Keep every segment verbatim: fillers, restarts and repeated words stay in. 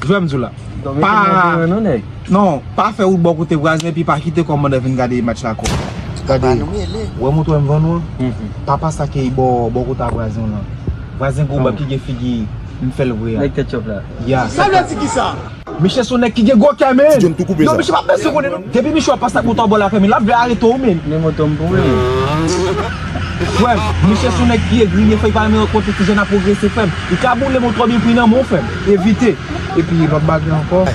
Jwè m di w la. Pa, non, pa fè wout bò kote vwazen epi pa kite kòmandan vin gade match la ankò. Gade, wè moto m vann ou an? Papa sa ki bò, bò kote a vwazen w lan. Vwazen gwo bab ki gen figi m fè l vre a. Nèg tèt chòp la. Ya. Sa vle di kisa? Miche se yon nèg ki gen gwo kè, men. Yo, miche pa bezwen konnen non. Depi miche wè pase ak moto a bò la, frè m, l ap vle arete w, men. Men moto m pou li. Frè m, miche se yon nèg ki egri, men fò l pa renmen wè kote ti jèn ap pwogrese, frè m. Li ka boule moto a byen pli nan men w, frè m. Evite. Epi lòt bagay ankò,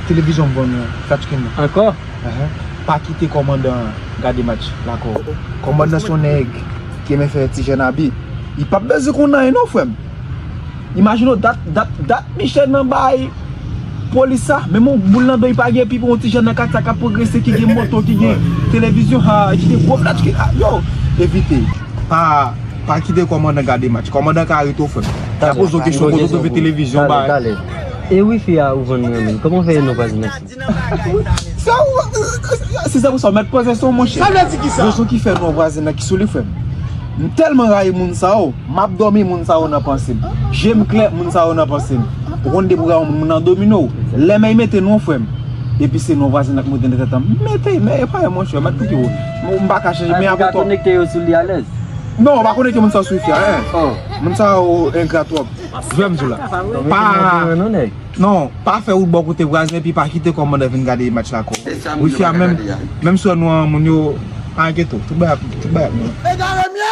televizyon m vann ou an, touchscreen nan. Ankò? Pa kite kòmandan an gade match la ankò. Kòmandan se yon nèg ki renmen fè ti jèn abi. Li p ap bezwen konn anyen non, frè m. Imajine w dat, dat, dat Michel nan bay polis sa. Menm yon boul nan do li pa gen, epi pou yon ti jèn nan katye a k ap pwogrese, ki gen moto, ki gen televizyon, ha, ki gen gwo flat, ki, ha, yo, evite. Pa, pa kite kòmandan gade match. Kòmandan ka arete w, frè m. L ap poze w kesyon, kote w twouve televizyon, bagay. E wifi a ou vann mwen menm, kòman w fè non vwazen nan? Se ou, si se pou sa, w mèt poze sou monchè. Sa vle di kisa? Rezon ki fè non vwazen nan ki sou li, frè m. M tèlman rayi moun sa yo, m ap dòmi moun sa yo nan panse m. Je m klè, moun sa yo nan panse m. Ou konn depi w rayi yon moun, moun nan domine w. Lè men mete non, frè m. Epi se non vwazen nan k monte nan tèt an. Mete, men e pa yon monchè, mèt kite w. M pa ka chanje, men avan tou. Konekte yo sou li alèz. Non, w pa konekte moun sa yo sou wifi a, en. Moun sa yo engra twòp. Jwè m di w la. Pa, non, pa fè wout bò kote vwazen epi pa kite kòmandan vin gade match la ankò. Wifi a menm, menm si w wè nou an moun yo, pa enkyete w. Tout bagay ap, tout bagay ap bon.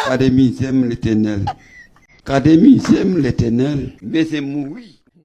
Gade mizè m, Letènèl. Gade mizè m, Letènèl. Men se mouri.